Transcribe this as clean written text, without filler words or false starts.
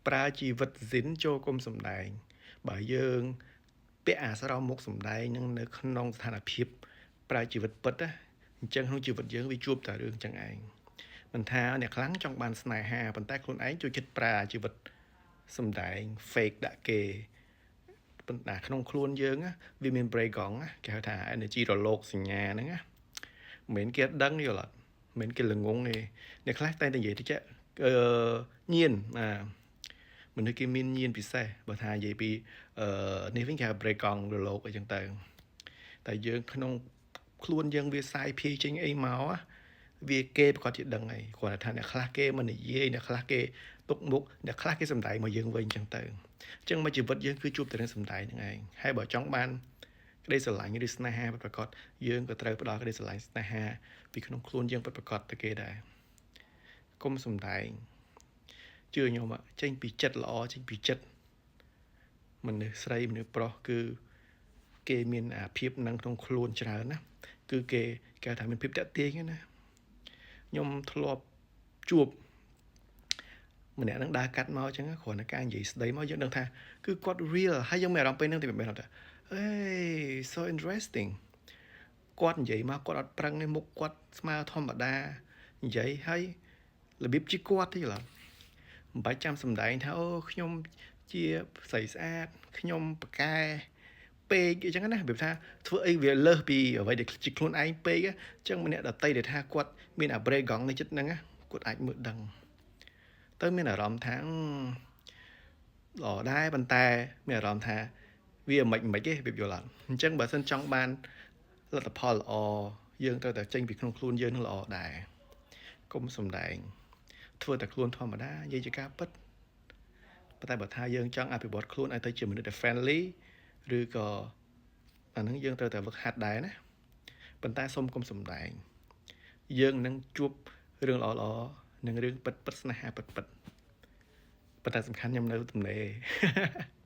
ប្រើជីវិតស៊ីនចូលគុំសំដែងបើយើងពាក់អាស្រមមុខសំដែងនឹងនៅក្នុងស្ថានភាពប្រើជីវិតពិតណាអញ្ចឹងក្នុងជីវិតយើងវាជួបតែរឿងចឹងឯងមិនថាអ្នកខ្លាំងចង់បានស្នេហាប៉ុន្តែខ្លួនឯងចូលចិត្តប្រើជីវិតសំដែង fake ដាក់គេប៉ុន្តែក្នុងខ្លួនយើងវាមាន break កងគេហៅថា energy រលកសញ្ញាហ្នឹងណាមិនមែនគេដឹងយល់អត់មិនមែនគេល្ងងទេអ្នកខ្លះតែងតែនិយាយទៅចេះអឺញៀនបាទមនុស្សគេមានញៀនពិសេសបើថានិយាយពីអឺនេះវិញគេហៅ break កងរលកអីចឹងទៅតែយើងក្នុងខ្លួនយើងវាសាយភាយចេញអីមកវាគេប្រកាសជាដឹងហើយគ្រាន់តែថាអ្នកខ្លះគេមិននិយាយអ្នកខ្លះគេទុកមុខអ្នកខ្លះគេសំដែងមកយើងវិញចឹងទៅអញ្ចឹងមកជីវិតយើងគឺជួបតែរឿងសំដែងហ្នឹងឯងហើយបើចង់បានក្តីស្រឡាញ់ឬស្នេហាពិតប្រាកដយើងក៏ត្រូវផ្ដល់ក្តីស្រឡាញ់ស្នេហាពីក្នុងខ្លួនយើងពិតប្រាកដទៅគេដែរកុំសំដែងជឿខ្ញុំចេញពីចិត្តល្អចេញពីចិត្តមនុស្សស្រីមនុស្សប្រុសគឺគេមានអាភាពនឹងក្នុងខ្លួនច្រើនណាគឺគេគេថាមានភាពតាក់ទាញណាខ្ញុំធ្លាប់ជួបម្នាក់នឹងដើរកាត់មកអញ្ចឹងគ្រាន់តែការនិយាយស្ដីមកយើងដឹងថាគឺគាត់ real ហើយយើងមានអារម្មណ៍ពេលហ្នឹងតែមិនថា Hey, so interesting គាត់និយាយមកគាត់អត់ប្រឹងទេមុខគាត់ស្មើធម្មតានិយាយហើយរបៀបជាគាត់ទេឡើយមិនបាច់ចាំសំដែងថាអូខ្ញុំជាស្រីស្អាតខ្ញុំប្រកែពេកអញ្ចឹងណារបៀបថាធ្វើអីវាលើសពីអ្វីដែលជាខ្លួនឯងពេកអញ្ចឹងម្នាក់ដតីដែលថាគាត់មានអា break កងនៅចិត្តហ្នឹងគាត់អាចមើលដឹងទៅមានអារម្មណ៍ថាល្អដែរប៉ុន្តែមានអារម្មណ៍ថាវាមិនមិនទេរបៀបយល់អត់អញ្ចឹងបើសិនចង់បានលទ្ធផលល្អយើងត្រូវតែចេញពីក្នុងខ្លួនយើងនឹងល្អដែរកុំសំដែងធ្វើតែខ្លួនធម្មតានិយាយជាការពិតប៉ុន្តែបើថាយើងចង់អភិវឌ្ឍខ្លួនឲ្យទៅជាមនុស្សដែល friendly ឬក៏អាហ្នឹងយើងត្រូវតែវឹកហាត់ដែរណាប៉ុន្តែសូមកុំសំដែងយើងនឹងជួបរឿងល្អល្អនិងរឿងពិតពិតស្នេហាពិតពិតប៉ុន្តែសំខាន់ខ្ញុំនៅទំនេរ។